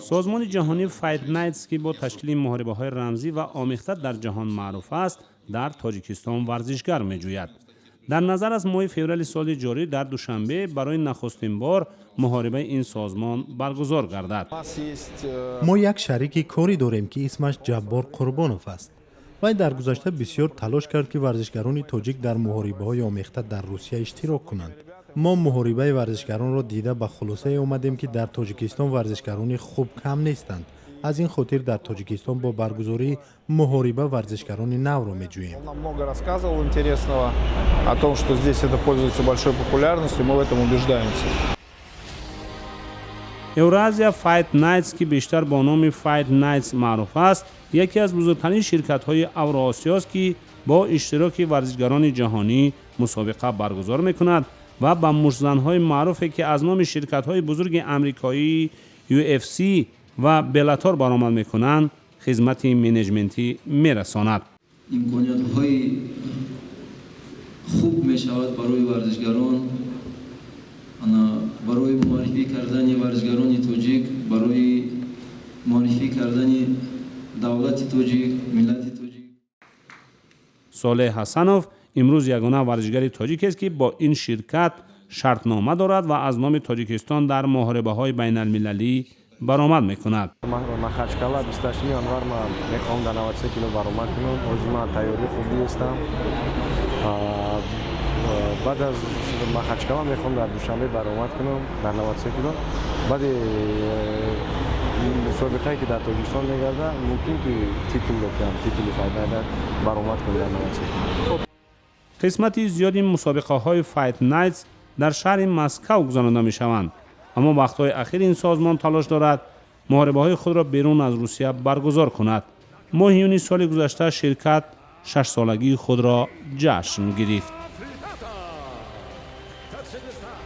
Созмони ҷаҳонии Fight Nights, ки бо ташкили муҳорибаҳои рамзӣ ва омехта дар ҷаҳон маъруф аст, дар Тоҷикистон варзишгар меҷӯяд. Дар назар аст, моҳи феврали соли ҷорӣ дар Душанбе барои нахустин бор муҳорибаи ин созмон баргузор гардад. Мо як шарики корӣ дорем, ки исмаш Ҷаббор Қурбонов аст. Вай дар гузашта бисёр талош кард, ки варзишгарони тоҷик дар муҳорибаҳои омехта дар Русия иштирок кунанд. Мо муҳорибаи варзишгаронро дида, ба хулосае омадем, ки дар Тоҷикистон варзишгарони хуб кам нестанд. Аз ин хотир дар Тоҷикистон бо баргузории муҳориба варзишгарони навро меҷӯем. Он нам много рассказывал интересного о том, что здесь это пользуется большой популярностью, мы в этом убеждаемся. Евразия Fight Nights, ки бештар бо номи Fight Nights маъруф аст, яке аз бузургтарин ширкатҳои Авроосиёст, ки бо иштироки варзишгарони ҷаҳонӣ мусобиқа баргузор мекунад ва ба муштзанҳои маъруфе, ки аз номи ширкатҳои бузурги амрикоии UFC ва Беллатор баромад мекунанд, хизмати менеҷментӣ мерасонад. Имкониятҳои хуб мешавад барои варзишгарон, барои муаррифӣ кардани варзишгарони тоҷик, барои муаррифӣ кардани давлати тоҷик, миллати тоҷик. Солеҳ Ҳасанов имрӯз ягона варзишгари тоҷикест, ки бо ин ширкат шартнома дорад ва аз номи Тоҷикистон дар муҳорибаҳои байналмилалӣ баромад мекунад. Махачкала, 28 январ ман мехоҳам дар 93 кило баромад кунам. Ҳозир ман тайёрӣ хуб дидестам. Баъд аз Махачкала мехоҳам дар Душанбе баромад кунам дар 93 кило. Баъди мусобиқае, ки дар Тоҷикистон мегардад, мумкин ки титул докунам, титули Fight Night баромад кунам дар 93 кило. Қисмати зиёди мусобиқаҳои Fight Nights дар шаҳри Москав гузаронида мешаванд, аммо вақтҳои ахир ин созмон талош дорад муҳорибаҳои худро берун аз Русия баргузор кунад. Моҳи июни соли гузашта ширкат шашсолагии худро ҷашн гирифт. Таджикистан.